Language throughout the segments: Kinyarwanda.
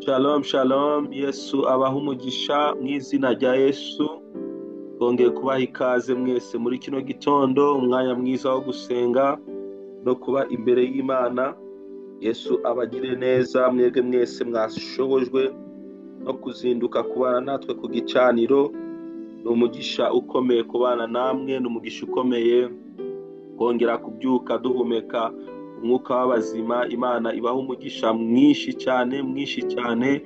Shalom shalom, Yesu abaha umugisha mu izina rya Yesu. Twongeye kubaha ikaze mwese muri kino gitondo, umwanya mwiza wo gusenga no kuba imbere y'Imana. Yesu abagire neza mwebwe mwese mwashobojwe no kuzinduka kubana natwe ku gicaniro. Ni umugisha ukomeye kubana namwe, ni umugisha ukomeye kongera kubyuka duhumeka umwuka w'abazima. Imana ibaha umugisha mwinshi cyane, mwinshi cyane.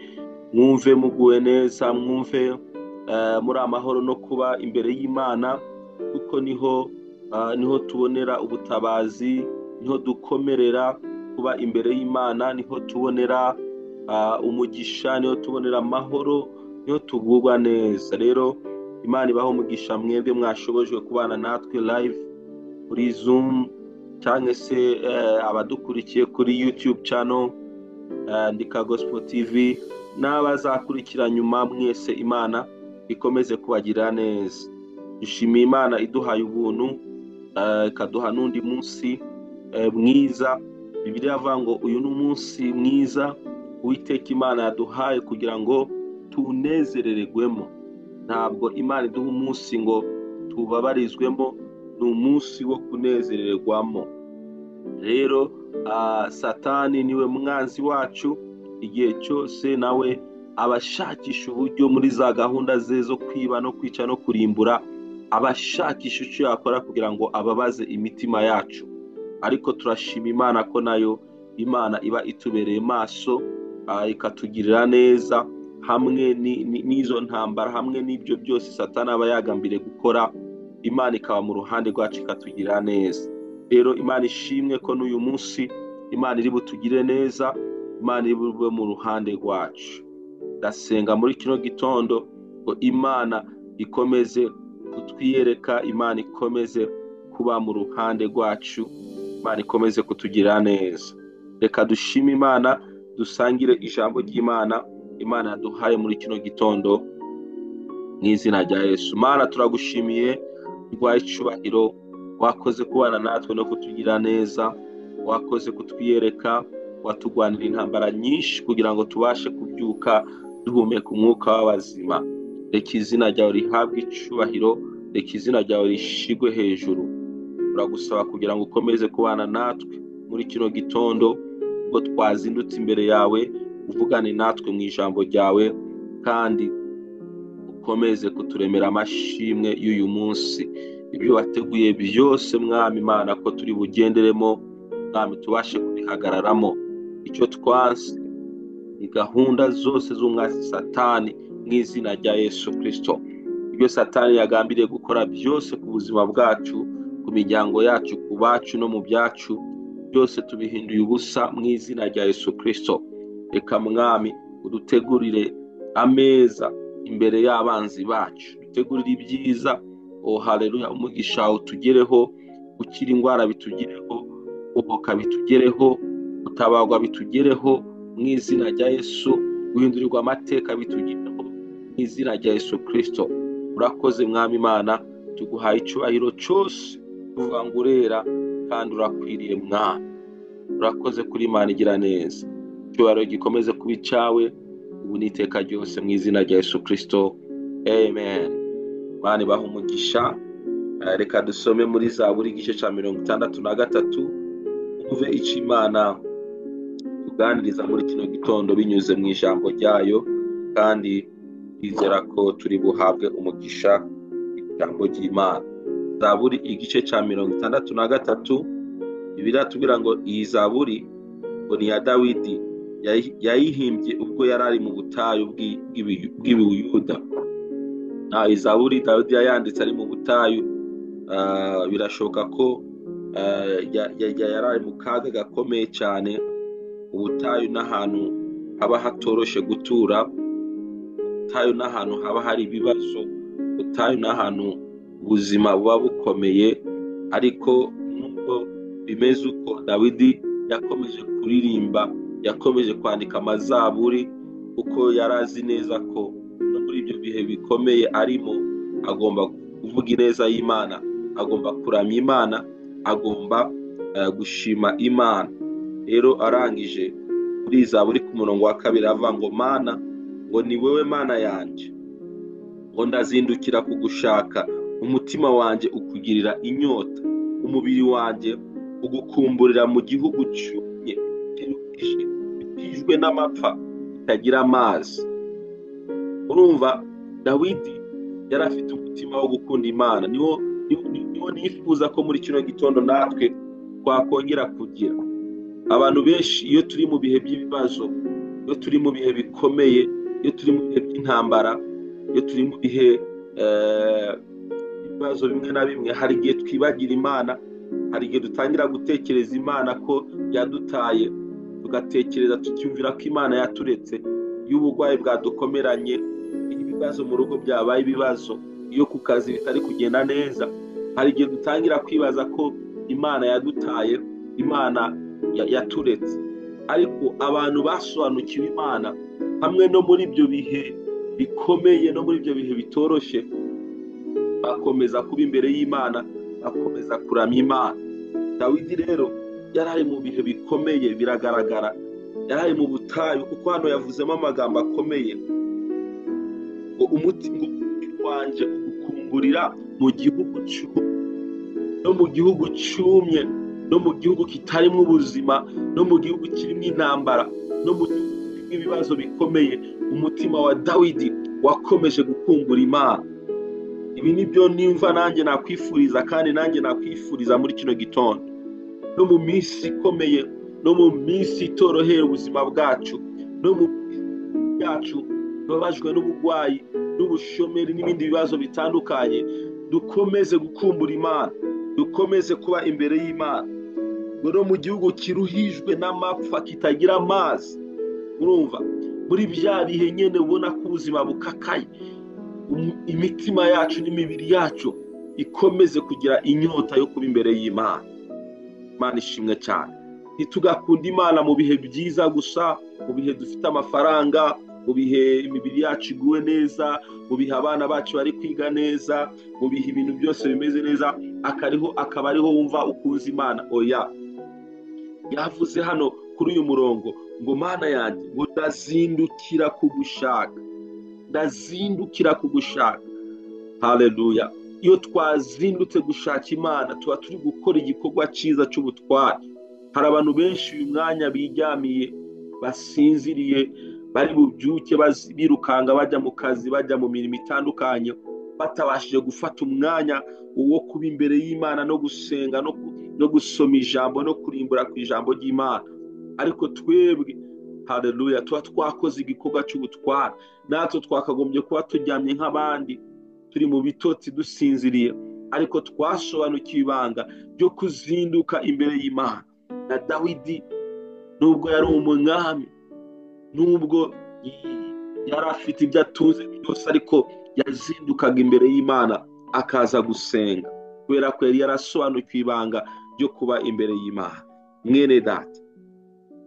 Mwumve muguwe neza, mwumve muri amahoro no kuba imbere y'Imana, kuko niho tubonera ubutabazi, niho dukomerera kuba imbere y'Imana, niho tubonera umugisha, niho tubonera amahoro, niho tugubwa neza. Rero Imana ibaha umugisha mwebwe mwashobojwe kubana natwe live kuri Zoom, cyangwa se abadukurikiye kuri YouTube channel Ndika Gospel TV, n'abazakurikira nyuma mwese, Imana ikomeze kubagirira neza. Dushimiye Imana iduhaye ubuntu, ikaduha n'undi munsi mwiza. Bibiliya ivuga ngo uyu ni umunsi mwiza Uwiteka Imana yaduhaye kugira ngo tunezerererwemo. Ntabwo Imana iduha umunsi ngo tubabarizwemo, ni umunsi wo kunezererwamo. Rero Satani niwe mwanzi wacu igihe cyose, nawe abashakisha uburyo muri za gahunda ze zo kwiba no kwica no kurimbura, abashakisha icyo yakora kugira ngo ababaze imitima yacu. Ariko turashima Imana ko nayo Imana iba itubereye maso, ikatugirira neza hamwe n'izo ntambara, hamwe n'ibyo byose Satani aba yagambiriye gukora, Imana ikaba mu ruhande rwacu ikatugirira neza. Rero Imana ishimwe ko n'uyu munsi Imana iri butugire neza, Imana iri bube mu ruhande rwacu. Ndasenga muri kino gitondo ngo Imana ikomeze kutwiyereka, Imana ikomeze kuba mu ruhande rwacu, Imana ikomeze kutugirira neza. Reka dushime Imana, dusangire ijambo ry'Imana Imana yaduhaye muri kino gitondo mu izina rya Yesu. Mana, turagushimiye rwa icyubahiro, wakoze kubana natwe no kutugira neza, wakoze kutwiyereka, watugwanira intambara nyinshi kugira ngo tubashe kubyuka duhumeka umwuka w'abazima. Reka izina ryawe rihabwe icyubahiro, reka izina ryawe rishigwe hejuru. Turagusaba kugira ngo ukomeze kubana natwe muri kino gitondo, ubwo twazindutse imbere yawe, uvugane natwe mu ijambo ryawe, kandi ukomeze kuturemera amashimwe y'uyu munsi. Ibyo wateguye byose Mwami Imana ko turi bugenderemo, Mwami tubashe kubihagararamo. Icyo twanse ni gahunda zose z'umwasi Satani mu izina rya Yesu Kristo. Ibyo Satani yagambiriye gukora byose ku buzima bwacu, ku miryango yacu, ku bacu no mu byacu, byose tubihinduye ubusa mu izina rya Yesu Kristo. Reka Mwami udutegurire ameza imbere y'abanzi bacu, dutegurire ibyiza. Oh haleluya, umugisha utugereho, gukira indwara bitugereho, kubohoka bitugereho, gutabarwa bitugereho mu izina rya Yesu, guhindurirwa amateka bitugereho mu izina rya Yesu Kristo. Urakoze Mwami Imana, tuguhaye icyubahiro cyose, tuvuga ngo urera kandi urakwiriye Mwami. Urakoze kuri Imana igira neza. Icyubahiro gikomeze kuba icyawe ubu n'iteka ryose mu izina rya Yesu Kristo, amen. Imana ibahe umugisha. Reka dusome muri Zaburi igice cya 63, twumve icyo Imana tuganiriza muri kino gitondo binyuze mu ijambo ryayo, kandi twizera ko turi buhabwe umugisha ijambo ry'Imana. Zaburi igice cya 63, Bibiliya iratubwira ngo iyi Zaburi ngo ni iya Dawidi, yayihimbye ubwo yari ari mu butayu bw'Ibuyuda. Iyi Zaburi Dawidi yayanditse ari mu butayu. Birashoboka ko yari ari mu kaga gakomeye cyane. Ubutayu n'ahantu haba hatoroshe gutura, ubutayu n'ahantu haba hari ibibazo, ubutayu n'ahantu ubuzima buba bukomeye. Ariko nubwo bimeze uko, Dawidi yakomeje kuririmba, yakomeje kwandika amazaburi, kuko yari azi neza ko no muri ibyo bihe bikomeye arimo agomba kuvuga ineza y'Imana, agomba kuramya Imana, agomba gushima Imana. Rero arangije Kuri Zaburi ku murongo wa 2 avuga ngo Mana, ngo ni wowe Mana yanjye, ngo ndazindukira kugushaka, umutima wanjye ukugirira inyota, umubiri wanjye ugukumburira mu gihugu cyumye kiruhije n'amapfa kitagira amazi. Urumva Dawidi yari afite umutima wo gukunda Imana. Niwo nifuza ko muri kino gitondo natwe twakongera kugira. Abantu benshi iyo turi mu bihe by'ibibazo, iyo turi mu bihe bikomeye, iyo turi mu bihe by'intambara, iyo turi mu bihe ibibazo bimwe na bimwe, hari igihe twibagira Imana, hari igihe dutangira gutekereza Imana ko yadutaye, tugatekereza tucyumvira ko Imana yaturetse. Iyo uburwayi bwadukomeranye, ibibazo mu rugo byabaye ibibazo, iyo ku kazi bitari kugenda neza, hari igihe dutangira kwibaza ko Imana yadutaye, Imana yaturetse. Ariko abantu basobanukiwe Imana, hamwe no muri ibyo bihe bikomeye, no muri ibyo bihe bitoroshye, bakomeza kuba imbere y'Imana, bakomeza kuramya Imana. Dawidi rero yari ari mu bihe bikomeye, biragaragara yari ari mu butayu, kuko hano yavuzemo amagambo akomeye ngo umutima wanjye ugukumburira mu gihugu cyumye, no mu gihugu cyumye, no mu gihugu kitarimo ubuzima, no mu gihugu kirimo intambara, no mu gihugu kirimo ibibazo bikomeye. Umutima wa Dawidi wakomeje gukumbura Imana. Ibi nibyo nimva nanjye nakwifuriza, kandi nanjye nakwifuriza muri kino gitondo. No mu minsi ikomeye, no mu minsi itoroheye ubuzima bwacu, no mu minsi yacu tubabajwe n'uburwayi, n'ubushomeri n'ibindi bibazo bitandukanye, dukomeze gukumbura Imana, dukomeze kuba imbere y'Imana. Ngo no mu gihugu kiruhijwe n'amapfa kitagira amazi, urumva muri bya bihe nyene ubona ko ubuzima bukakaye, imitima yacu n'imibiri yacu ikomeze kugira inyota yo kuba imbere y'Imana. Imana ishimwe cyane. Ntitugakunda Imana mu bihe byiza gusa, mu bihe dufite amafaranga, mu bihe imibiri yacu iguwe neza, mu bihe abana bacu bari kwiga neza, mu bihe ibintu byose bimeze neza, akaba ariho wumva ukunze Imana. Oya, yavuze hano kuri uyu murongo ngo Mana yanjye, ngo ndazindukira kugushaka, ndazindukira kugushaka. Haleluya. Iyo twazindutse gushaka Imana, tuba turi gukora igikorwa cyiza cy'ubutwari. Hari abantu benshi uyu mwanya biryamiye, basinziriye, bari bubyuke birukanga bajya mu kazi, bajya mu mirimo itandukanye, batabashije gufata umwanya wo kuba imbere y'Imana no gusenga, no gusoma ijambo, no kurimbura ku ijambo ry'Imana. Ariko twebwe, haleluya, tuba twakoze igikorwa cy'ubutwari. Natwe twakagombye kuba turyamye nk'abandi, turi mu bitotsi dusinziriye, ariko twasobanukiwe ibanga ryo kuzinduka imbere y'Imana. Na Dawidi, nubwo yari umwami, nubwo yari afite ibyo atunze byose, ariko yazindukaga imbere y'Imana akaza gusenga, kubera ko yari yarasobanukiwe ibanga ryo kuba imbere y'Imana. Mwene data,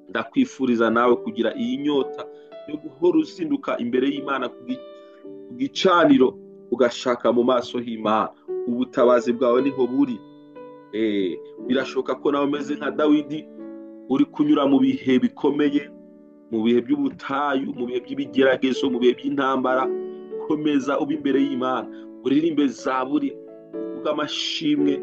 ndakwifuriza nawe kugira iyi nyota yo guhora uzinduka imbere y'Imana ku gicaniro, ugashaka mu maso h'Imana. Ubutabazi bwawe niho buri. Birashoboka ko nawe umeze nka Dawidi, uri kunyura mu bihe bikomeye, mu bihe by'ubutayu, mu bihe by'ibigeragezo, mu bihe by'intambara. Komeza ube imbere y'Imana, uririmbe zaburi, uvuge amashimwe,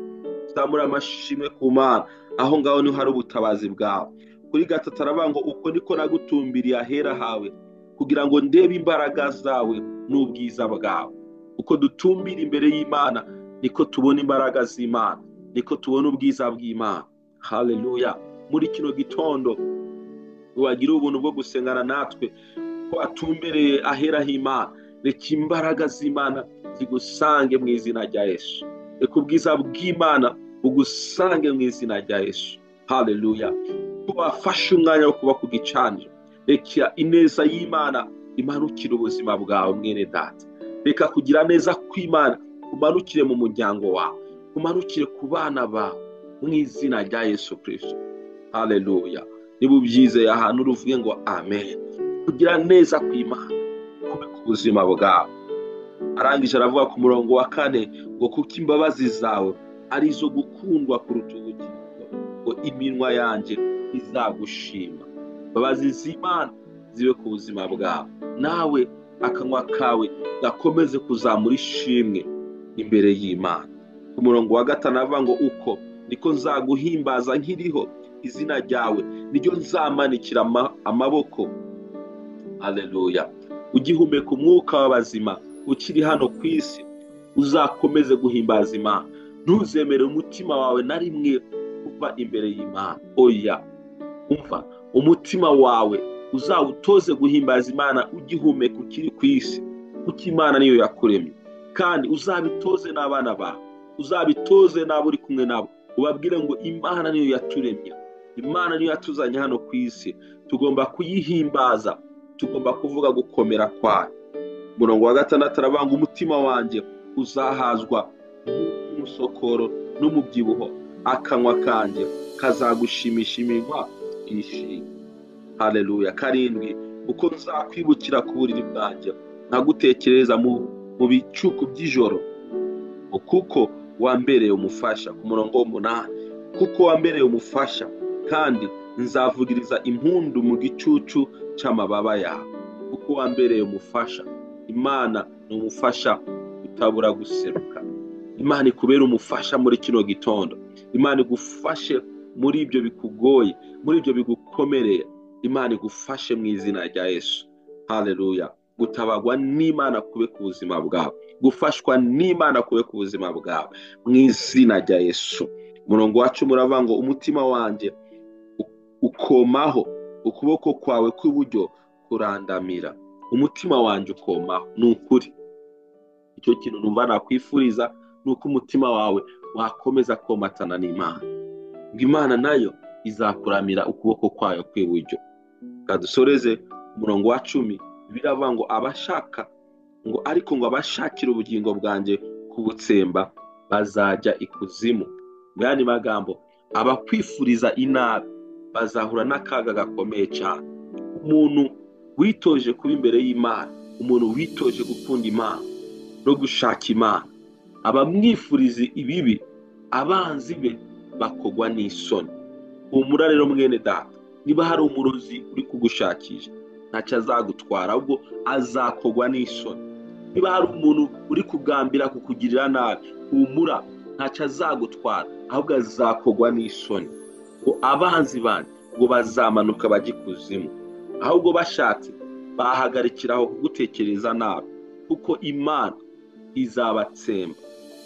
uzamure amashimwe ku Mana. Aho ngaho niho hari ubutabazi bwawe. Kuri 3 aravuga ngo uko niko nagutumbiriye ahera hawe, kugira ngo ndebe imbaraga zawe n'ubwiza bwawe. Uko dutumbira imbere y'Imana, niko tubona imbaraga z'Imana, niko tubona ubwiza bw'Imana. Haleluya. Muri kino gitondo wagira ubuntu bwo gusengana natwe, ko atumbereye ahera h'Imana. Reka imbaraga z'Imana zigusange mu izina rya Yesu. Reka ubwiza bw'Imana bugusange mu izina rya Yesu. Haleluya. Ko wafashe umwanya wo kuba ku gicaniro, reka ineza y'Imana imanukire ubuzima bwawe mwene data. Reka kugira neza kw'Imana kumanukire mu muryango wawe, kumanukire ku bana bawe mu izina rya Yesu Kristo. Haleluya. Niba ubyizeye ahantu uruvuge ngo amen. Kugira neza kw'Imana kube ku buzima bwawe. Arangije aravuga ku murongo wa 4 ngo kuko imbabazi zawe ari izo gukundwa kuruta ubugingo, ngo iminwa yanjye izagushima. Imbabazi z'Imana zibe ku buzima bwawe, nawe akanwa kawe gakomeze kuzamura ishimwe imbere y'Imana. Ku murongo wa 5 avuga ngo uko niko nzaguhimbaza nkiriho, izina ryawe niryo nzamanikira amaboko. Haleluya. Ugihumeka umwuka w'abazima ukiri hano ku isi, uzakomeze guhimbaza Imana. Ntuzemere umutima wawe na rimwe kuva imbere y'Imana. Oya, umva, umutima wawe uzawutoze guhimbaza Imana ugihumeka ukiri ku isi, kuko Imana niyo yakuremye. Kandi uzabitoze n'abana bawe, uzabitoze n'abo uri kumwe nabo, ubabwire ngo Imana niyo yaturemye, Imana niyo yatuzanye hano ku isi, tugomba kuyihimbaza, tugomba kuvuga gukomera kwayo. Umurongo wa 6 aravuga ngo umutima wanjye uzahazwa n'umusokoro n'umubyibuho, akanwa kanjye kazagushimisha iminwa yishimye. Haleluya. 7, uko nzakwibukira ku buriri bwanjye, nkagutekereza mu bicuku by'ijoro, kuko wambereye umufasha. Ku murongo 8, kuko wambereye umufasha, kandi nzavugiriza impundu mu gicucu cy'amababa yawe, kuko wambereye umufasha. Imana ni umufasha utabura guseruka. Imana ikubera umufasha muri kino gitondo. Imana igufashe muri ibyo bikugoye, muri ibyo bigukomereye. Imana igufashe mu izina rya Yesu. Haleluya. Gutabagwa n'Imana kube ku buzima bwawe, gufashwa n'Imana kube ku buzima bwawe mu izina rya Yesu. Umurongo wa 10 uravuga ngo umutima wanjye ukomaho, ukuboko kwawe kw'iburyo kurandamira. Umutima wanjye ukomaho. Ni ukuri, icyo kintu numva nakwifuriza ni uko umutima wawe wakomeza komatana n'Imana, ngo Imana nayo izakuramira ukuboko kwayo kw'iburyo. Kadusoreze umurongo wa 10, biravuga ngo abashaka ngo ariko ngo abashakira ubugingo bwanjye kubutsemba bazajya ikuzimu. Mu yandi magambo, abakwifuriza inabi bazahura n'akaga gakomeye cyane. Umuntu witoje kuba imbere y'Imana, umuntu witoje gukunda Imana no gushaka Imana, abamwifuriza ibibi, abanzi be bakogwa n'isoni. Humura rero mwene data, niba hari umurozi uri kugushakisha, ntacyo azagutwara, ahubwo azakogwa n'isoni. Niba hari umuntu uri kugambira kukugirira nabi, humura, ntacyo azagutwara, ahubwo azakogwa n'isoni. Ngo abanzi banjye ngo bazamanuka bajye ikuzimu, ahubwo bashatse bahagarikiraho kugutekereza nabi, kuko Imana izabatsemba,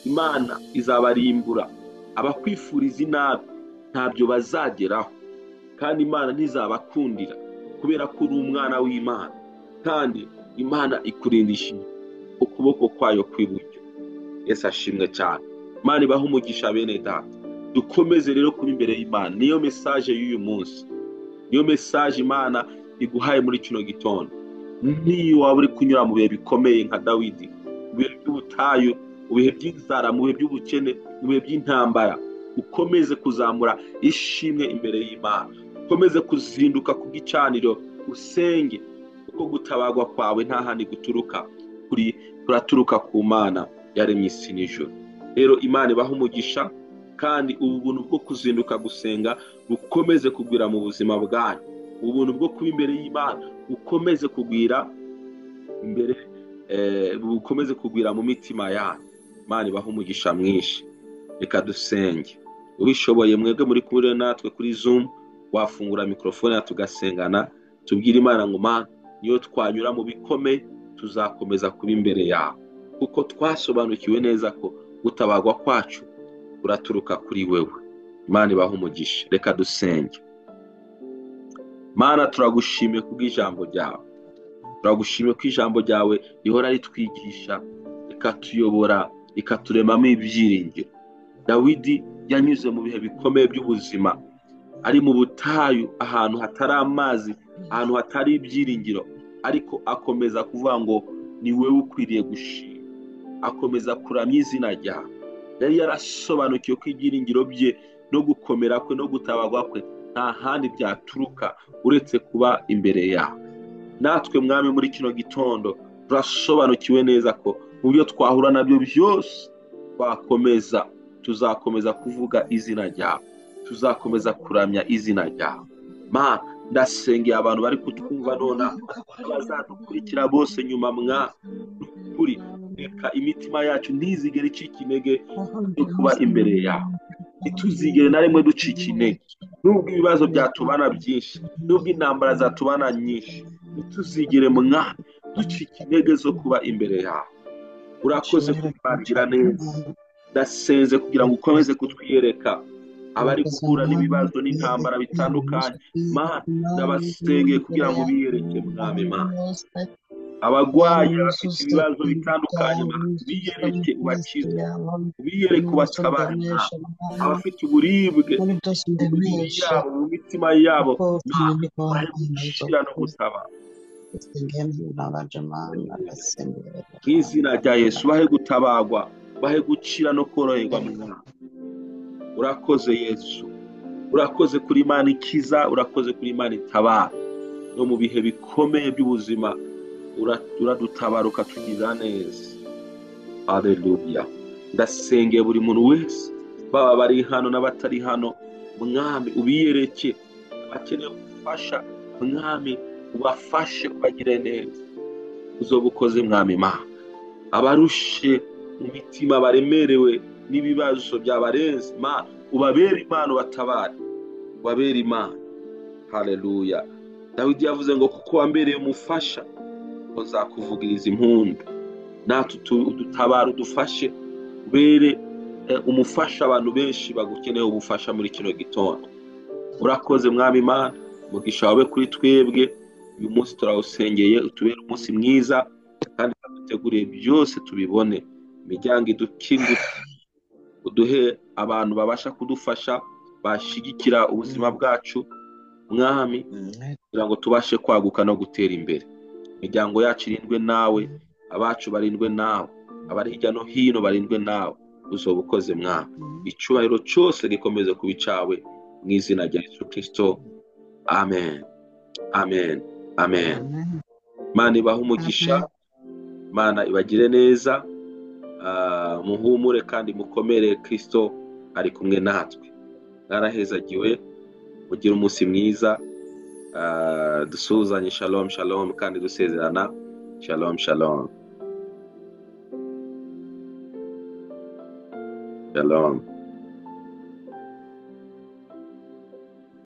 Imana izabarimbura. Abakwifuriza inabi ntabyo bazageraho, kandi Imana ntizabakundira, kubera ko uri umwana w'Imana, kandi Imana ikurindisha ukuboko kwayo kw'iburyo. Yesu ashimwe cyane. Imana ibahe umugisha bene data. Dukomeze rero kuba imbere y'Imana. Niyo message y'uyu munsi, niyo message Imana iguhaye muri kino gitondo. Niyo waba uri kunyura mu bihe bikomeye nka Dawidi, mu bihe by'ubutayu, mu bihe by'inzara, mu bihe by'ubukene, mu bihe by'intambara, ukomeze kuzamura ishimwe imbere y'Imana, ukomeze kuzinduka ku gicaniro usenge, kuko gutabagwa kwawe nta handi guturuka, kuraturuka ku Mana yaremye isi n'ijuru. Rero Imana ibahe umugisha, kandi ubu buntu bwo kuzinduka gusenga bukomeze kugwira mu buzima bwanyu. Ubuntu bwo kuba imbere y'Imana bukomeze kugwira imbere, bukomeze kugwira mu mitima yanyu. Imana ibahe umugisha mwinshi. Reka dusenge. Ubishoboye mwebwe muri kumwe natwe kuri Zoom, wafungura mikrofone tugasengana, tubwire Imana ngo Mana, niyo twanyura mu bikomeye tuzakomeza kuba imbere yawe, kuko twasobanukiwe neza ko gutabagwa kwacu kuraturuka kuri wewe. Imana ibahe umugisha. Reka dusenge. Mana, turagushimiye kubw'ijambo ryawe, turagushimiye ko ijambo ryawe rihora ritwigisha, rikatuyobora, rikaturemamo ibyiringiro. Dawidi yanyuze mu bihe bikomeye by'ubuzima, ari mu butayu, ahantu hatari amazi, ahantu hatari ibyiringiro, ariko akomeza kuvuga ngo ni wewe ukwiriye gushima, akomeza kuramya izina ryawe. Yari yarasobanukiwe ko ibyiringiro bye no gukomera kwe no gutabagwa kwe nta handi byaturuka uretse kuba imbere yawe. Natwe Mwami, muri kino gitondo turasobanukiwe neza ko mu byo twahura nabyo byose twakomeza, tuzakomeza kuvuga izina ryawe, tuzakomeza kuramya izina ryawe. Mana, Ndasengeye abantu bari kutwumva nonaha, abazadukurikira bose nyuma, mwa kuri reka imitima yacu ntizigere icika intege yo kuba imbere yawe. Ntituzigere na rimwe ducika intege, nubwo ibibazo byatubana byinshi, nubwo intambara zatubana nyinshi, ntituzigere mwa ducika intege zo kuba imbere yawe. Urakoze kutugira neza. Ndasenze kugira ngo ukomeze kutwiyereka abari guhura n'ibibazo n'intambara bitandukanye. Mana, ndabasengeye kugira ngo ubiyereke, Mwami Mana. Abagwayi, abafite ibibazo bitandukanye, Mana, ubiyereke ubakize, ubiyereke ubatabare, Mwami. Abafite uburibwe mu mibiri yabo, mu mitima yabo, Mana, bahe gukira no gutabara. Mu izina rya Yesu, bahe gutabagwa, bahe gukira no koroherwa, Mwami. Urakoze Yesu, urakoze kuri Imana ikiza, urakoze kuri Imana itabara. No mu bihe bikomeye by'ubuzima uradutabara ukatugirira neza. Haleluya. Ndasengeye buri muntu wese, baba bari hano n'abatari hano, Mwami ubiyereke. Abakeneye ubufasha, Mwami ubafashe, ubagire neza. Uzoba ukoze, Mwami Mana. Abarushe mu mitima, baremerewe n'ibibazo byabarenze, Mana ubabere Imana, ubatabare, ubabere Imana. Haleluya. Dawidi yavuze ngo kuko wambereye umufasha, uzakuvugiriza impundu. Natwe udutabare, udufashe, ubere umufasha abantu benshi bagukeneye ubufasha muri kino gitondo. Urakoze Mwami Imana, umugisha wawe kuri twebwe uyu munsi turawusengeye, utubere umunsi mwiza kandi duteguriye byose tubibone. Imiryango idukingure, uduhe abantu babasha kudufasha, bashigikira ubuzima bwacu, Mwami, kugira ngo tubashe kwaguka no gutera imbere. Imiryango yacu irindwe nawe, abacu barindwe nawe, abari hirya no hino barindwe nawe. Uzoba ukoze, Mwami. Icyubahiro cyose gikomeze kuba icawe, mu izina rya Yesu Kristo. Amen, amen, amen. Imana ibahe umugisha, Imana ibagire neza. Muhumure kandi mukomere, Kristo ari kumwe natwe. Mwarahezagiwe, mugire umunsi mwiza. Dusuhuzanye shalom shalom, kandi dusezerana shalom shalom shalom.